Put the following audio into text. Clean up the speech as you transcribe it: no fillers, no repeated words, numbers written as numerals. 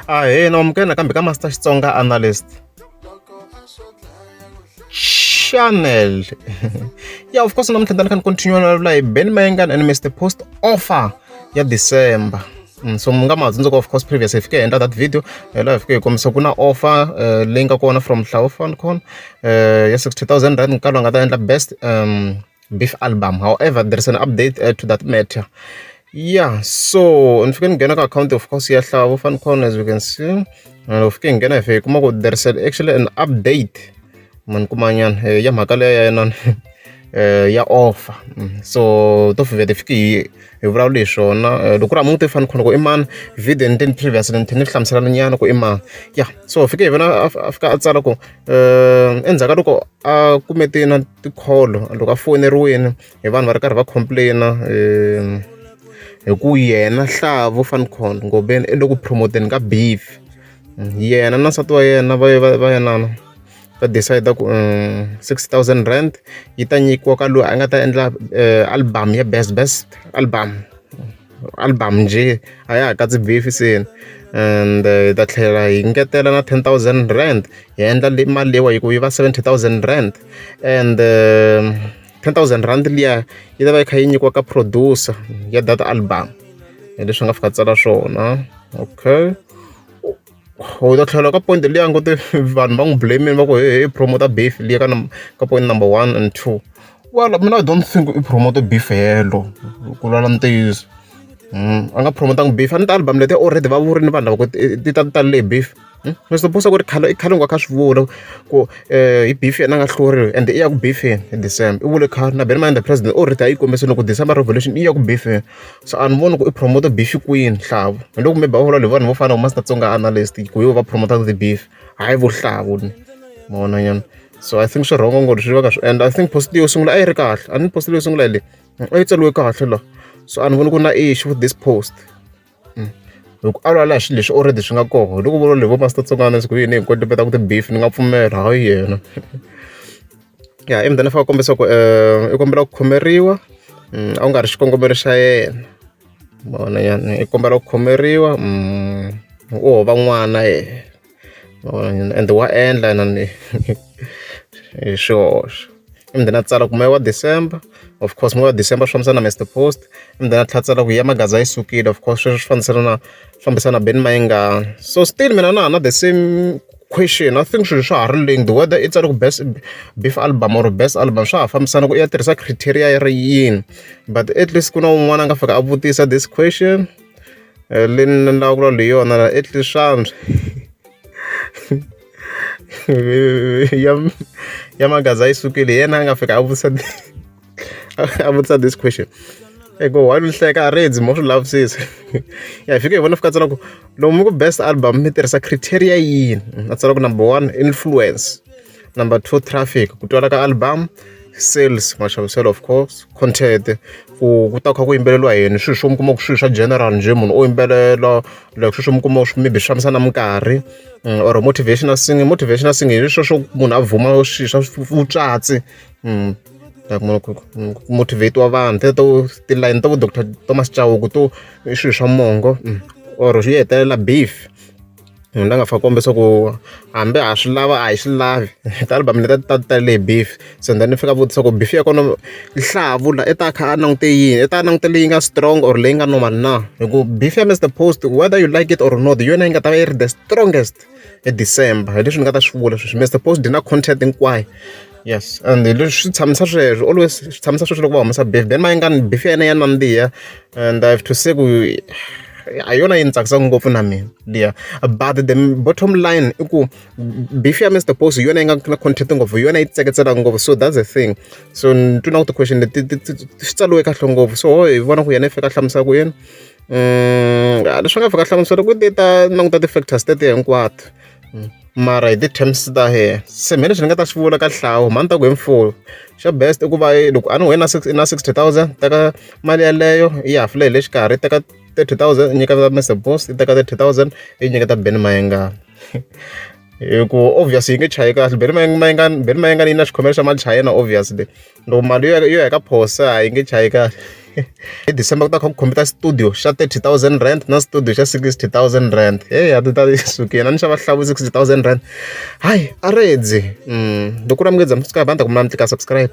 Ahee, na amukela nakambe ka Master Xitsonga Analyst Channel. Yeah, of course namuntlha ni kha ni continue na vulavula hi Benny Mayengani and Mr Post offer ya December. So mi nga ma tsundzuka, of course, previous hi fike hi endla that video laha hi fike hi kombisa ku na offer leyi nga kona from Hlawu Funcon ya R60 000 nkarhi lowu nga ta endla best beef album. However, there is an update to that matter. Yeah, so ni fike ni nghena ka account, of course, ya Hlawu Funcon, as we can see. And fike hi nghena, hi fike hi kuma ku there is actually an update mani kumanyana ya mhaka leya ya yena ya offer. So to vhete fike hi vulavula hi swona. Loko ku ri a mu te Funcon ku i mani, video ni previous ni tlhela ni hlamusela nyana ku i mani. Yeah, so fike hi vona a fika a tsala ku endzhaku ka loko a kume ti na tikholo, loko a foyineriwile hi vanhu va ri karhi va complain-a hi ku yena Hlavu Funcon Ngobeni i le ku promoteni ka beef. Yena na nsati wa yena va ye va yanana va decide ku R60 000 yi ta nyikiwa ka loyi a nga ta endla album ya best album, album njhe, a ya ha katsi beef seni, and hi ta tlhela hi ngetela na R10 000, hi endla mali leyiwa hi ku yi va R70 000, and R10 000 liya yi ta va yi kha yi nyikiwa ka producer ya that album. Hi leswi nga fika tsala swona. Okay, u ta tlhela ka point liya ngo te vanhu va n'wi blame va ku he promote beef liya ka point number one and two. Well, mina I don't think i promote beef helo, ku lwala ntiyiso. A nga promotangi beef. A ni ti-album leti already va vurini vanhu lava ku ti ta talele hi beef. Mr Post ku ri khale i khale nga kha swi vula ku hi beef yena a nga hluriwi and i ya ku beefeni hi December. I vule khale na Benny Mayengani the President already a yi kombisile ku December Revolution i ya ku beefeni, so a ni voni ku i promote beef kwini Hlavu. Hi loko maybe va vulavula hi vanhu vo fana na Master Tsonga Analyst ku hi vo va promotaka ti-beef, hayi vo Hlavu ni mavona nyana. So I think swi wrong ngopfu leswi va nga swi endla. I think post leyo sungula a yi ri kahle. A ni post leyo sungula hi leyi a yi tsariwe kahle la, so a ni voni ku na issue with this post hi ku a vulavula hi swilo leswi already swi nga kona. Hi loko vulavula hi vo Master Tsonga Analyst ku yini hi kwetlembetaka ti-beef, ni nga pfumela hayi yena. Ya, ivi then a fika a kombisa ku i kombela ku khomeriwa, a ku nga ri xikongomelo xa yena, mavona nyana. I kombela ku khomeriwa, u ho va n'wana yena, mavona nyana, and wa endla na ni hi xihoxo. Ivi then a tsala ku moya wa December, of course moya wa December swi fambisana na Mr Post. Ivi then a tlhela a tsala ku ya Magaza yi sukile, of course sweswo swi fambisana na fambisana na Benny Mayengani. So still mina na ha na the same question. I think swilo swa ha ri linked, whether i tsale ku best beef album or best album, swa ha fambisana ku i ya tirhisa criteria ya ri yini. But at least ku na un'wana a nga fika a vutisa this question leyi ni lava ku vulavula hi yona la, at least swantswa ya Magaza yi sukile, hi yena a nga fika a vutisa this question. E ku why ni hleka a redzi mo swi lavisisa. Ya, hi fike hi vona fika tsala ku loko mi ku best album mi tirhisa criteria yini. A tsala ku number one, influence; number two, traffic, ku twala ka album; sales, maxaviselo, of course; content, ku ta kha ku yimbeleriwa yini, swilo swo mi kuma ku swilo swa general njhe, munhu o yimbelela like swilo swo mi kuma maybe swi fambisana na minkarhi, or motivational singing. Motivational singing hi leswo swo munhu a vhuma swilo swa vutswatsi, like munhu ku motivate-iwa vanhu teto tilayini ta vo Dr Thomas Chauke to i swilo swa mongo, or yi hetelela beef. Munhu la nga fika kombisa ku hambi ha swi lava a hi swi lavi, ti-album leti ta talele hi beef. So then ni fika vutisa ku beef ya kona Hlavu la i ta kha a langute yini, i ta langute leyi nga strong or leyi nga normal na? Hi ku beef ya Mr Post, whether you like it or not, hi yona yi nga ta va yi ri the strongest hi December. Hi leswi ni nga ta swi vula sweswi, Mr Post na content hinkwayo. Yes, and hi leswi swi tshamisa sweswo, always swi tshamisa sweswo loko va humesa beef. Benny Mayengani beef ya yena ya nandziha, and I have to say ku a hi yona yi ni tsakisaka ngopfu na mina liya, but the bottom line i ku beef ya Mr Post hi yona yi nga na content ngopfu, hi yona yi tseketselaka ngopfu. So that's the thing. So ni twi na ku ti-question leti ti swi tsariwe kahle ngopfu, so hi vona ku yena i fika a hlamusela ku yini leswi nga fika a hlamusela ku ti ta languta ti-factors tetiya hinkwato, mara hi ti-terms ta yena. Se mina leswi ni nga ta swi vula ka Hlawu, mhani ta ku hi mfuwo xa best i ku va loko a ni wena na 60 000, teka mali yeleyo yi hafule hi le xikarhi, teka 30 000 i nyiketa Mr Post, i teka 30 000 i nyiketa Benny Mayengani, hi ku obviously yi nge chayi kahle Benny Mayengani. Benny Mayengani yi na xikhomelo xa machayina, obviously loko mali yo ya ka Phosa yi nge chayi kahle. Hi December ku ta kha ku khombita studio xa R30 000 na studio xa R60 000. Hey, a ti ta sukela ni xava hlavu R60 000. Hayi, a redzi. Loko ku ri amukeza subscribe, a ni ta kumela mi tlika subscribe.